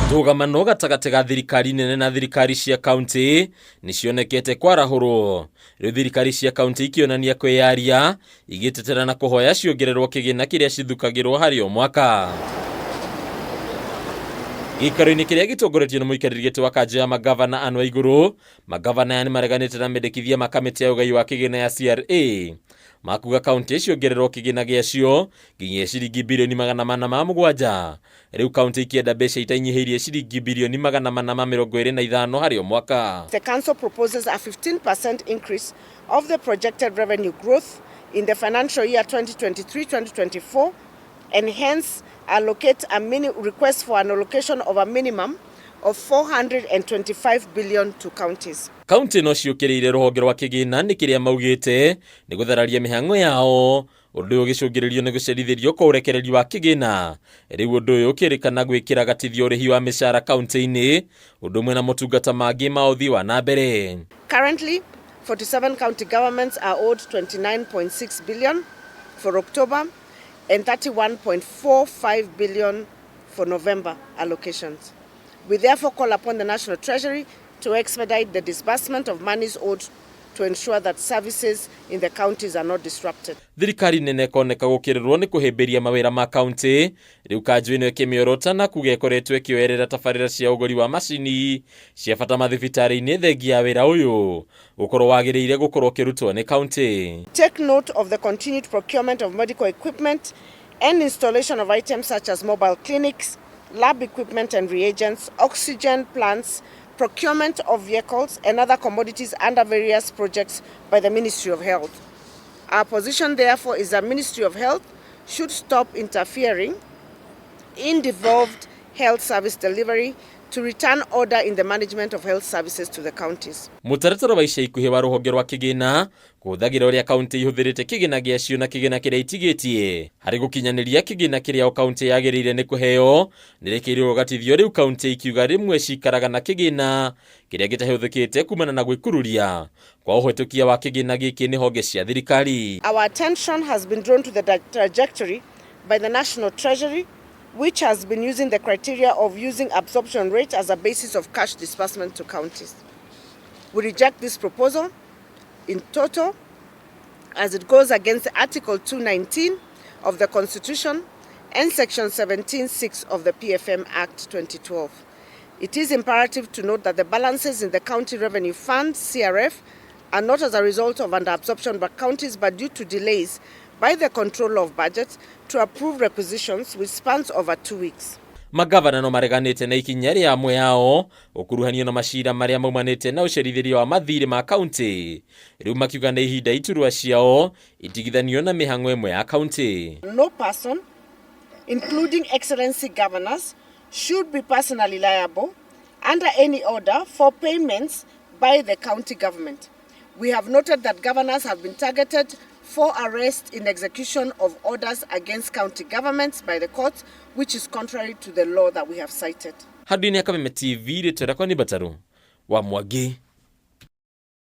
Ndũgamano gatagatĩ ga thirikari nene na thirikari cia kaunti nĩ cionekete kwarahũrwo. Rĩu thirikari cia kaunti ikĩonania kwĩyaria igĩtetera na kũhoya ciongererwo kĩgĩna kĩrĩa cithukagĩrwo harĩ o mwaka. Gĩikaro-inĩ kĩrĩa gĩtongoretio nĩ mũikarĩri gĩtĩ wa kanjũ ya magavana Anne Waigũrũ, magavana aya nĩ mareganĩte na mendekithia ma kamĩtĩ ya ũgai wa kĩgĩna ya CRA makuga kaunti ciongererwo kĩgĩna gĩacio nginya ciringi birioni 407. Rĩu kaunti ikĩenda mbeca itainyihĩirie ciringi birioni 425 harĩ o mwaka. The council proposes a 15% increase of the projected revenue growth in the financial year 2023-2024 and hence allocate a mini request for an allocation of a minimum of 425 billion to counties. Kaunti no ciũkĩrĩire rũhonge rwa kĩgĩna nĩ kĩrĩa maugĩte nĩ gũthararia mĩhang'o yao, ũndũ ũyũ ũgĩcũngĩrĩrio nĩ gũcerithĩrio kwa ũrekererio wa kĩgĩna. Rĩu ũndũ ũyũ ũkĩrĩkana gwĩkĩra gatithio ũrĩhi wa mĩcara kaunti-inĩ, ũndũ ũmwe na motungata mangĩ ma ũthii wa na mbere. Currently, 47 county governments are owed 29.6 billion for October and 31.45 billion for November allocations. We therefore call upon the National Treasury to expedite the disbursement of monies owed to ensure that services in the counties are not disrupted. Thirikari nene ĩkoneka gũkĩrĩrwo nĩ kũhĩmbĩria mawĩra ma kaunti. Rĩu kanjũ ĩno ĩkĩmĩorota na kuga ĩkoretwo ĩkĩoerera tabarĩra cia ũgũri wa macini cia bata mathibitarĩ-inĩ, thengia ya wĩra ũyũ gũkorwo wagĩrĩire gũkorwo ũkĩrutwo nĩ kaunti. Take note of the continued procurement of medical equipment and installation of items such as mobile clinics, lab equipment and reagents, oxygen plants, procurement of vehicles and other commodities under various projects by the Ministry of Health. Our position therefore is that Ministry of Health should stop interfering in devolved health service delivery to return order in the management of health services to the counties. Mũtaratara wa ica ikuhĩ wa rũhonge rwa kĩgĩna kũhũthagĩra ũrĩa kaunti ihũthĩrĩte kĩgĩna gĩacio na kĩgĩna kĩrĩa itigĩtie harĩ gũkinyanĩria kĩgĩna kĩrĩa o kaunti yagĩrĩire nĩ kũheo nĩrĩkĩirwo gatithio. Rĩu kaunti ikiuga rĩmwe cikaraga na kĩgĩna kĩrĩa gĩtahũthĩkĩte kumana na gwĩkururia kwa ũhĩtũkia wa kĩgĩna gĩkĩ nĩ honge cia thirikari. Our attention has been drawn to the trajectory by the National Treasury, which has been using the criteria of using absorption rate as a basis of cash disbursement to counties. We reject this proposal in total as it goes against Article 219 of the Constitution and Section 17.6 of the PFM Act 2012. It is imperative to note that the balances in the County Revenue Fund, CRF, are not as a result of underabsorption by counties but due to delays by the Controller of Budget to approve requisitions, which spans over 2 weeks. Magavana no mareganĩte na ikinya rĩa amwe ao gũkuruhanio na macira marĩa maumanĩte na ũcerithĩrio wa mathirĩ ma kaunti, rĩu makiuga nĩ ihinda iturwa ciao itigithanio na mĩhang'o ĩmwe ya kaunti. No person, including Excellency governors, should be personally liable under any order for payments by the county government. We have noted that governors have been targeted for arrest in execution of orders against county governments by the courts, which is contrary to the law that we have cited. Handũ-inĩ ya Kameme TV, rĩtwa rĩakwa nĩ Mbataru wa Mwangi.